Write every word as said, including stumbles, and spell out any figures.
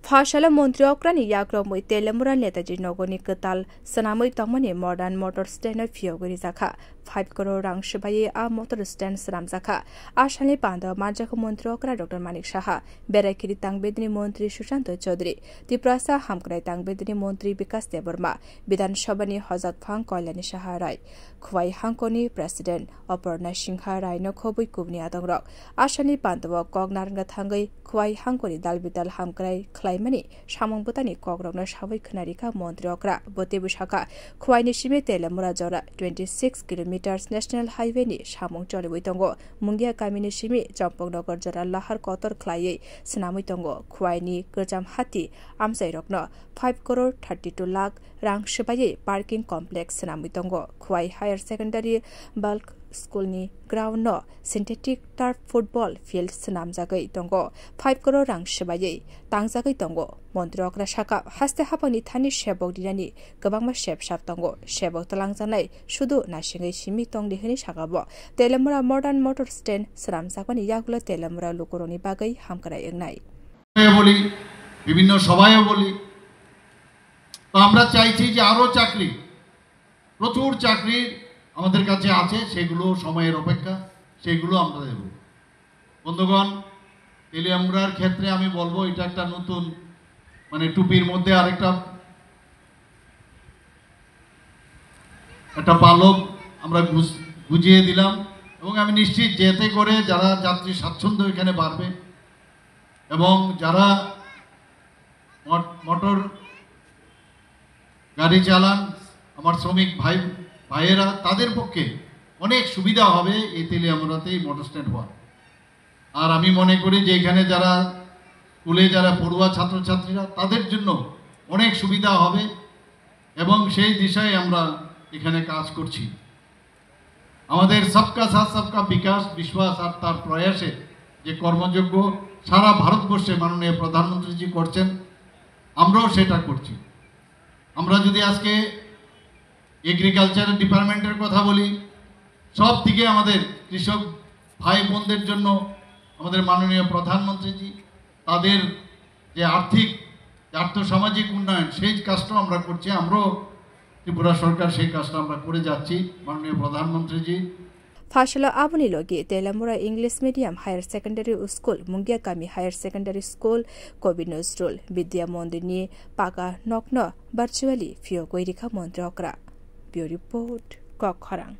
Phaisala montri okrani yakromwi Telemura Netaji nogoni kwtal swnamwi tongmani modern motor stand-o phiyogwi rijakha. Five crore rang swbaiwi a motor stand swnamjakha. A salni pando manjakha montri okra Doctor Manik Saha, Beraikiri tangbedini montri Sushanto Chaudhary, Tiprasa hamkrai tangbedini montri Bikas Debbarma, Bidhan Sabhani hojak phang Kalyani Saha Rai, Khwai hangkoni president Aparna Singha Rai no khobwi kubuni adongrok. Asani pantao kok narwkna thangwi Khwai hangkoni dal bidal hamkrai khlaimani samung bwtani kokrokno sawi khwnarikha montri okra. Bo teibo sakha, Khwaini simi Telemura jora twenty six kilometers National Highway ni samung choliwi tongo. Mungia kamini simi Champaknagar jora lahar kotor khlaiwi swnamwi tongo. Khwaini kwcham hati amchairokno five crore thirty two lakh rang swbaiwi parking complex swnamwi tongo. Khwai Higher Secondary Bulk School ni ground no synthetic turf football field swnamjagwi tongo. Five crore rang swbaiwi tangjagwi tongo. Montri okra sakha, haste hapangni thani sebok rinani kwbangma sep sap tongo. Sebok twlangjaknai sudu naisingwi simi tongdi hwnwi sakha bo. Telemura modern motor stand swnamjakmani yagulo Telemura lukurokni bagwi hamkrai wngnai. বলি, বিভিন্ন সভায়ও বলি, তো আমরা চাইছি যে আরো চাকরি, প্রচুর চাকরি আমাদের কাছে আছে, সেগুলো সময়ের অপেক্ষা, সেগুলো আমরা দেব। বন্ধুগণ, তেলিয়ামুড়ার ক্ষেত্রে আমি বলবো, এটা একটা নতুন, মানে, টুপির মধ্যে আরেকটা একটা পালক আমরা গুজ-, গুজিয়ে দিলাম, এবং আমি নিশ্চিত যে এতে করে যারা যাত্রী স্বাচ্ছন্দ্য এখানে বাড়বে এবং যারা মট-, মোটর গাড়ি চালান, আমার শ্রমিক ভাই, ভাইয়েরা, তাদের পক্ষে অনেক সুবিধা হবে এই তেলিয়ামুড়াতে এই মোটর স্ট্যান্ড হওয়ার। আর আমি মনে করি যে এখানে যারা স্কুলে যারা পড়ুয়া ছাত্রছাত্রীরা, তাদের জন্য অনেক সুবিধা হবে এবং সেই দিশায় আমরা এখানে কাজ করছি। আমাদের সবকা সাথ সবকা বিকাশ বিশ্বাস আর তার প্রয়াসে যে কর্মযজ্ঞ সারা ভারতবর্ষে মাননীয় প্রধানমন্ত্রীজি করছেন, আমরাও সেটা করছি। আমরা যদি আজকে এগ্রিকালচার ডিপার্টমেন্টের কথা বলি, সব দিকে আমাদের কৃষক ভাই বোনদের জন্য আমাদের মাননীয় প্রধানমন্ত্রীজি তাদের যে আর্থিক, যে আর্থসামাজিক উন্নয়ন, সেই কাজটাও আমরা করছি। আমরাও ত্রিপুরা সরকার সেই কাজটা আমরা করে যাচ্ছি, মাননীয় প্রধানমন্ত্রীজি। Phaisalo aboni logi Telemura English Medium Higher Secondary School, Mungia Kami Higher Secondary School, Kobi Nozrul Vidya Mondir ni paka nokno virtually phiyogwi rikha montri okra. Bureau Report, Kok Khorang.